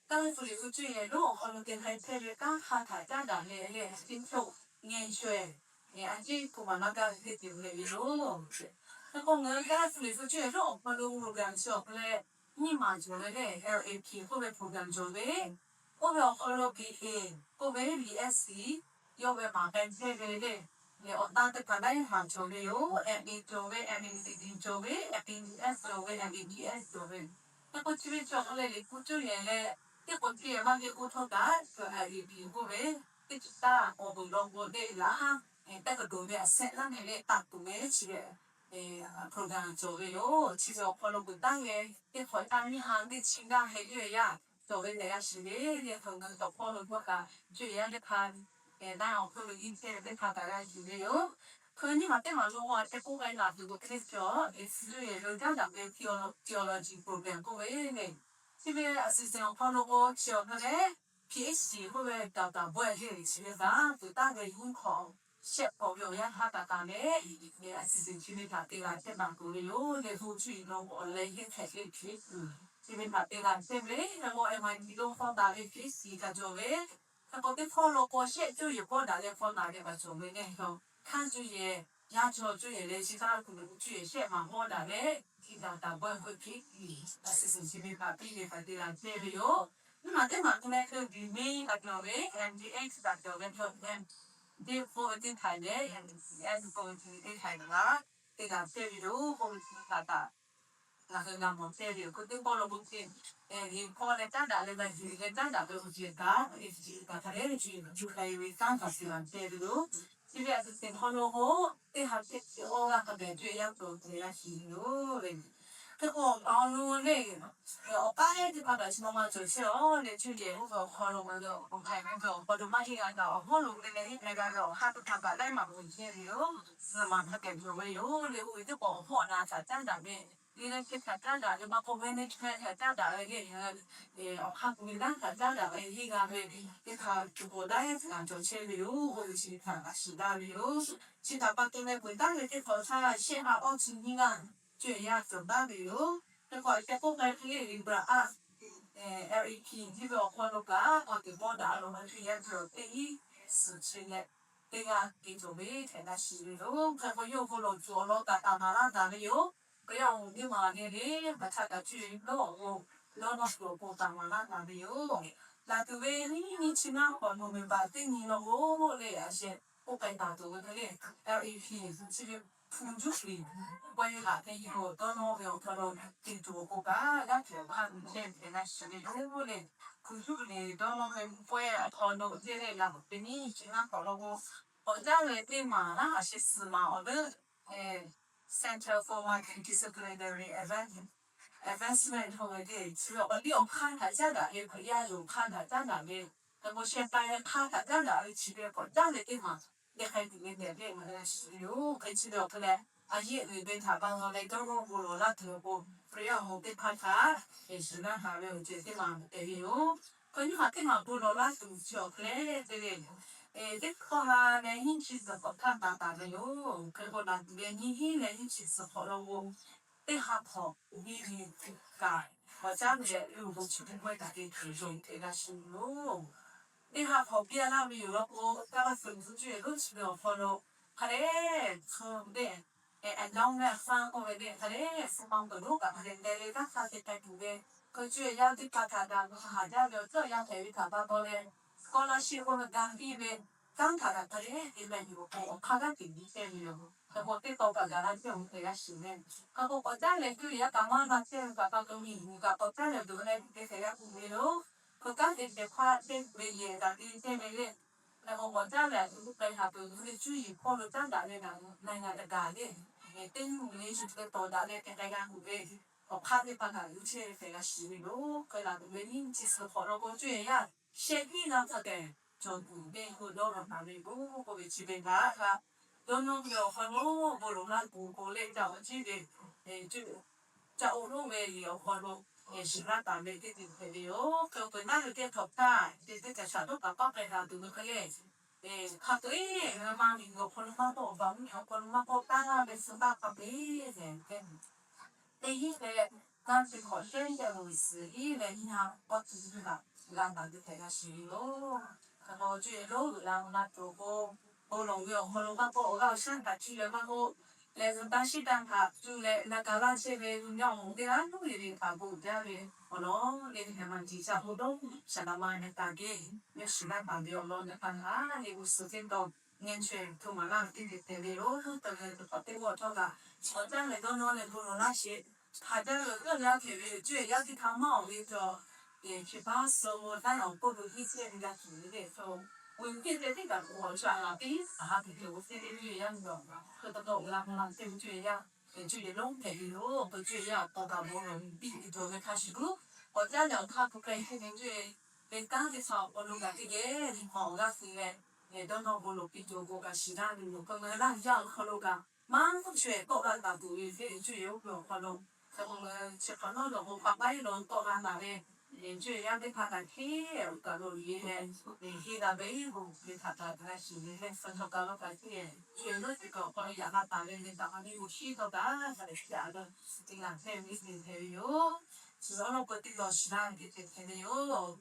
Kanˉ hpu liꞈ hpu cuˇ yehˬ lonˉ awˬ hk'aw lo te hk'a hpehˇ ve kanˉ hk'a htaꞈ caˉ daꞈ leh leh, teˇ hk'oˆ ngeh shuˍ, a ciˉ hpu maˍ laˇ gaˇ ve teˇ ceuˬ leh ve yoˬ. Hk'e k'o ngaˬ hui kanˉ hpu liꞈ hpu cuˇ yehˬ lonˉ awˬ hk'aw lo program chi awˬ hk'aw leh nyiˇ maˬ cawˬ ve leh, L A P k'oˆ ve program cawˬ ve, oˇ ve awˬ hk'aw lo B A k'oˆ ve B S C yawˇ ve maˍ k'ai chehˇ ve leh, awˬ taˇ teˇ hpaˍ laiˉ maˬ cawˬ ve yoˬ. M A cawˬ ve, M A D D cawˬ ve, M A D S cawˬ ve, M A D S cawˬ ve. Hk'e k'o chi ve chi awˬ hk'aw leh liꞈ hpu cuˇ yehˬ leh, teˇ k'o te maˇ ve k'oˆ htawˇ kaꞈ, L A P k'oˆ ve teˇ ceuˬ taˇ awˬ bon lawˬ k'o leh laˇ, teˇ kaꞈ dawˬ ve a shehˆ laˇ meh leh taˇ tuˬ ve chi ve program cawˬ ve yoˬ. Chi ve awˬ hk'aw lo g'uiˬ taˉ ve teˇ hk'awꞈ taˇ miˇ ha teˇ chi gaˇ hk'e ve yaˇ cawˬ ve leh g'a shiˍ ve, leh hk'e ngaˬ hui tawˇ hkawˇ lo k'oˆ kaꞈ, cuˇ yehˬ yaˇ teˇ hpaˍ, na awˬ hk'aw lo nyi chehˇ ve teˇ hpaˍ kaꞈ g'a shiˍ ve yoˬ. Hk'e nyiˇ maˬ teˇ maˬ lo a te k'oˆ k'ai laˬ tuˬ k'o hk'e cawˬ, cuˇ yehˬ lo caˉ daꞈ ve theology program k'oˆ ve leh, chi ve a shuˍ shuˍ awˬ hk'aw lo k'o chi awˬ hk'e leh, P H D k'oˆ ve dawˬ taˍ bawehˇ ve chi ve kaꞈ, tuˬ taˇ ve nyiˇ hk'awꞈ shehˆ hk'awꞈ ve awˬ yanˇ hk'a taˍ taˍ leh, a shuˍ shuˍ chi ve htaꞈ te g'a chehˇ taˍ tuˬ ve yoˬ. Leh hu cuˇ yiˍ lo awˬ leh yehˇ hpehꞈ ve P H D chi ve htaꞈ te g'a chehˇ ve, leh k'o M I T lo hpaw taˍ ve P H D kaꞈ cawˬ ve, hk'e k'o teˇ hpawˇ lo k'o shehˆ cuˇ yiˍ hpaw daꞈ leh hpaw taˍ ve kaꞈ cawˬ ve leh, hkanˇ cuˇ yehˬ, yaˇ chaw cuˇ yehˬ leh chi htaˇ kuˬ loꞈ cuˇ yehˬ shehˆ maˬ hpaw daꞈ leh, chi daꞈ taˍ bawehˇ hk'oˆ piˇ, a shuˍ shuˍ chi ve htaꞈ piˇ ve htaꞈ te g'a chehˇ ve yoˬ. Nyiˇ maˬ teˇ maˬ k'o leh hk'e Degree kaꞈ cawˬ ve, M D X kaꞈ cawˬ ve, M D k'oˆ ve teˇ htaiˍ leh, M D S k'oˆ ve teˇ htaiˍ kaꞈ te g'a chehˇ ve yoˬ. K'oˆ ve chi htaꞈ taꞈ ngaˬ hui g'a mawˬ chehˇ ve yoˬ. Hk'e teˇ pawˆ lo k'o, liꞈ hkawˇ leh caˉ daꞈ leh g'a yuˬ leh caˉ daꞈ ve awˬ ceuˬ kaꞈ, liꞈ hkawˇ hk'a dehꞈ yuˬ yuˬ k'ai ve kanˉ htaꞈ te g'a chehˇ ve yoˬ. Chi ve a shuˍ shuˍ hk'aw lo k'o, teˇ ha teˇ chi awˇ g'aˇ hk'a dehꞈ cuˇ yaˇ peuˬ te g'a shiˍ ve yoˬ le. Hk'e k'o awˬ pa awˬ nu le, awˬ paˉ teˇ hpaˍ kaꞈ chi ma ma cawˬ chehˇ aˬ leh, cuˇ yehˬ oˇ ve awˬ hk'aw lo ngaˬ hui awˬ hk'aw lo maˇ heˆ g'a kaꞈ awˬ hawˉ lo te leh heˆ k'ai g'a ve awˬ ha teˇ hpaˍ kaꞈ laiˉ maˬ k'oꞈ chehˇ ve yoˬ. Maˬ hk'a dehꞈ cawˬ ve yoˬ le. Oˇ ve teˇ k'o awˬ hawˉ awˬ na htaꞈ caˉ daꞈ ve, le le hk'e htaꞈ caˉ daꞈ ve maˇ k'oˆ, management htaꞈ caˉ daꞈ ve le, awˬ hk'aˇ k'oꞈ ve kanˉ htaꞈ caˉ daꞈ ve heˆ g'a ve, teˇ hpaˍ tuˬ k'awꞈ daꞈ htaꞈ cawˬ chehˇ ve yoˬ. Oˇ ve chi htaꞈ g'a shiˍ daꞈ ve yoˬ. Chi htaꞈ pa taw leh peuˬ taˉ ve teˇ hk'awꞈ htaˇ shehˆ ha awˇ chi nyiˇ g'aˇ cuˇ yaˇ cawˬ daꞈ ve yoˬ. Teˇ hk'awꞈ te k'oˆ k'ai hk'e le, Libra a, L A P nyiˇ ve awˬ hk'aw lo kaꞈ awˬ teꞈ bawˇ daꞈ lo ma cuˇ yaˇ cawˬ teˇ iˉ suhˍ chi leh teˇ g'aˇ te cawˬ ve htaꞈ g'a shiˍ ve yoˬ. Hk'e k'o yawˇ hui lawˬ tuˬ awˬ lawn taˍ taˍ maˍ laˇ taˍ ve yoˬ. Hk'e yaˇ awˬ moˍ teˇ maˬ le le, hk'aˬ htaˇ kaꞈ cuˇ yiˍ lawˇ awˬ g'o, lawˇ nawˇ tuˬ awˬ pon taˍ maˍ laˇ taˍ ve yoˬ. Laˬ tuˬ ve nyiˇ nyiˇ chi ngaˇ hk'awꞈ November teˇ nyi law k'o le, a sheh k'oˆ k'ai taˍ tuˬ ve hk'e le, L A P chi ve hpu juˇ liꞈ pawehˇ haꞈ ve yoˬ. Dawˇ nawˇ ve awˬ hk'aw lo te tuˬ awˬ pon kaꞈ g'aˇ hteꞈ awˬ hk'aˇ te leh g'a shiˍ ve yoˬ le. Hpu juˇ liꞈ dawˇ nawˇ ve pawehˇ awˬ hk'aw lo teˇ le laˬ ve nyiˇ chi ngaˇ hk'awꞈ law k'o, k'awꞈ jaˇ ve teˇ maˬ laˇ a sheh suhˍ maˬ awˬ leuˉ Center for Multidisciplinary Advan- Advancement hk'aw ve le, chi ve awˬ liˇ awˬ hk'aˇ htaꞈ caˉ daꞈ ve, Hkriꞈ yaˇ yoˬ hk'aˇ htaꞈ caˉ daꞈ ve, hk'e k'o sheh k'ai ve hk'aˇ htaꞈ caˉ daꞈ ve chi ve k'awꞈ jaˇ ve teˇ maˬ le hk'ai tuˬ ve tehꞈ le ngaˬ hui g'a shiˍ ve yoˬ. Hk'e chi ve awˬ hk'e leh, a yehˇ uiˍ ve htaꞈ ba law leh dawˇ nawˇ bon lawˬ laˇ tuˬ awˬ pon Hkriꞈ yaˇ awˬ moˍ teˇ hpaˍ htaꞈ shiˍ laˇ taˍ ve awˬ ceuˬ teˇ maˬ hpehꞈ ve yoˬ. Hk'e nyiˇ hpaˍ teˇ maˬ bon lawˬ laˇ tuˬ chi awˬ hk'e leh te ve, teˇ hkawˇ ha leh nyiˇ chi suhˍ hk'awꞈ htaˇ taˍ taˍ ve yoˬ. Hk'e k'o laˬ tuˬ ve nyiˇ hinˉ leh nyiˇ chi suhˍ hk'awꞈ law k'o, teˇ ha hk'awꞈ biˇ ve kaꞈ, awˬ caˉ ve leh uiˍ ve chi teˇ pawehˇ kaꞈ te tuˬ yoˬ tehꞈ g'a shiˍ ve yoˬ. Teˇ ha hk'awꞈ biˇ laˇ ve yoˬ law k'o, Kaˇ laˇ suhˍ tuˬ cuˇ yehˬ lonˉ chi ve awˬ hk'aw lo hk'a dehꞈ hk'e ve, a dawˇ ve a faˇ k'oˆ ve le, hk'a dehꞈ suh ma peuˬ lonˉ kaꞈ hk'a dehꞈ leh ve kanˉ hk'a te k'ai tuˬ ve, hk'e cuˇ yehˬ yaˇ teˇ hpaˍ htaꞈ daꞈ ve haˍ jaˇ ve awˬ ceuˬ yaˇ hpehꞈ ve htaꞈ pa taw leh, scholarship k'oˆ ve ga piˇ ve kanˉ htaꞈ kaꞈ hk'a dehꞈ te leh yoˬ k'o, awˬ hk'aˇ g'aˇ hteꞈ nyi chehˇ ve yoˬ. Hk'e k'o teˇ taw kaꞈ gaˬ la chehˇ ve hk'e g'a shiˍ ve. Hk'e k'o k'awꞈ caˉ leh cuˇ yehˬ yaˇ kaꞈ maˇ g'a chehˇ ve kaꞈ pa taw ve, miˬ guiˬ kaꞈ k'awꞈ caˉ leh tuˬ ve leh te hk'e g'a k'oˆ ve yoˬ. Hk'e kanˉ te tehꞈ hk'aˇ te ve yehˬ kaꞈ te chehˇ ve le. Hk'e k'o k'awꞈ caˉ leh a tuˬ k'ai haˍ tuˬ ve cuˇ yiˍ hkawˇ lo caˉ daꞈ ve ngaˬ na ngaˬ daꞈ gaˬ le, teˇ nyi le shu te tawˍ daꞈ leh te k'ai g'a k'oˆ ve, awˬ hk'aˇ teˇ hpaˍ kaꞈ g'uˇ chehˇ ve hk'e g'a shiˍ ve yoˬ. Hk'e laˬ tuˬ ve nyiˇ chi suhˍ hk'awꞈ law k'o cuˇ yehˬ yaˇ shehˆ nyiˇ g'aˇ hk'a dehꞈ cawˬ tuˬ ve k'o dawˇ law taˍ ve yoˬ k'oˆ ve chi ve htaꞈ kaꞈ, dawˇ nawˇ ve awˬ hk'aw lo bon lawˬ laˇ tuˬ k'o leh ca awˬ ciˉ ve ca oˇ lonˉ ve awˬ hk'aw lo shiˍ laˇ taˍ ve teˇ ceuˬ hpehꞈ ve yoˬ. Hk'e k'o naˉ ve teˇ hk'awꞈ htaˇ te teˇ ca shaˍ toˉ kaꞈ paˉ k'ai taˍ tuˬ ve hk'e le, hk'a peu-eˬ maˇ miˬ guiˬ awˬ hk'aw lo maˇ k'oˆ, awˬ baˬ mvuhˇ miˬ awˬ hk'aw lo maˇ k'oˆ, taˇ ve suh taˇ hk'a peu-eˬ tehꞈ, teˇ hinˉ leh kanˉ te hk'awꞈ teˇ leh uiˍ suhˍ iˉ leh nyiˇ ha k'awˇ tuˬ ve kaꞈ g'a taˍ ve hpehꞈ g'a shiˍ ve yoˬ. Hk'e k'o, cuˇ yiˍ lonˉ g'uiˬ la maˇ cawˬ k'o, bon lawˬ ve awˬ hk'aw lo maˇ k'oˆ, awˬ g'aˇ awˬ shaˉ htaꞈ cuˇ leh maˇ k'oˆ, leh zuhꞈ taˇ shiˉ taˇ htaꞈ cuˇ leh na ka laˇ chehˇ ve nyi awˬ moˍ teˇ g'aˇ nuˇ ve htaꞈ bon jaˇ ve awˬ lawn le, hk'e maˇ jiˬ shaˍ k'o dawˇ shaˍ laꞈ ma nyi taˍ geh, yawˇ shiˍ laˇ taˍ ve awˬ lawn nyi hk'aˇ htaˇ le, g'uˇ suhˍ teˇ taw nyi chaweh hto maˍ laˇ ve teˇ ceuˬ hpehꞈ ve yoˬ. Teˇ hk'awꞈ teˇ g'aˇ htawˇ kaꞈ, awˬ caˇ lehˬ dawˇ nawˇ leh bon lawˬ laˇ sheˍ. Hk'a jaˇ ve g'euˆ g'aˇ hpehꞈ ve cuˇ yiˍ yaˇ teˇ htaˇ maˇ awˬ ve cawˬ, chi paˉ suh mvuh taˇ awˬ k'oˆ ve hiˇ chehˇ ve g'a tuˬ ve le htawˇ, uiˍ teˇ ceh teˇ kaꞈ k'o awˬ shaˍ laꞈ piˉ a ha tuˬ cawˬ ve teˇ ve cuˇ yiˍ yaˇ ve awˬ hk'aˇ, hk'e te k'o g'a hk'aˇ teˇ ve cuˇ yiˍ yaˇ, cuˇ yiˍ lonˉ hpehꞈ ve yoˬ. K'o cuˇ yiˍ yaˇ awˬ taw kaꞈ bon lawˬ piˇ tuˬ ve hk'a shuˍ, awˬ caˇ lehˬ awˬ hk'aˇ hpu hk'e hk'e ve cuˇ yiˍ ve kanˉ teˇ hpaˍ awˬ hk'aw lo kaꞈ teˇ geh nyi hk'awꞈ awˬ g'aˇ suh leh, dawˇ nawˇ bon lawˬ piˇ tuˬ awˬ bon kaꞈ shiˍ laˇ ve yoˬ. Hk'e ngaˬ hui Laˇ huˍ yaˇ awˬ hk'aw lo kaꞈ maˇ cuˇ yiˍ tawˆ la taˍ tuˬ ve cuˇ yiˍ oˇ ve awˬ hk'aw lo, hk'e k'o ngaˬ hui chi hk'awꞈ nawˉ lawˬ k'o, hpaꞈ k'ai lawˬ tawˆ la taˍ ve cuˇ yiˍ yaˇ teˇ hpaˍ kaꞈ hteˇ awˬ kaˬ lo yuˬ leh, henˇ la ve bon ve htaꞈ kaꞈ g'a shiˍ ve leh, suh hk'awꞈ kaˬ lo kaꞈ cuˇ yiˍ lonˉ teˇ kaꞈ awˬ hk'aw lo yaꞈ la taˍ ve le, taˍ ma ve awˬ shiˉ htawˇ kaꞈ hk'a dehꞈ shiˍ a ve, teˇ g'aˇ hpehꞈ ve teˇ ceuˬ hpehꞈ ve yoˬ. Chi awˬ lawn k'o teˇ lawˬ shiˍ laˇ ve teˇ ceuˬ hpehꞈ ve yoˬ.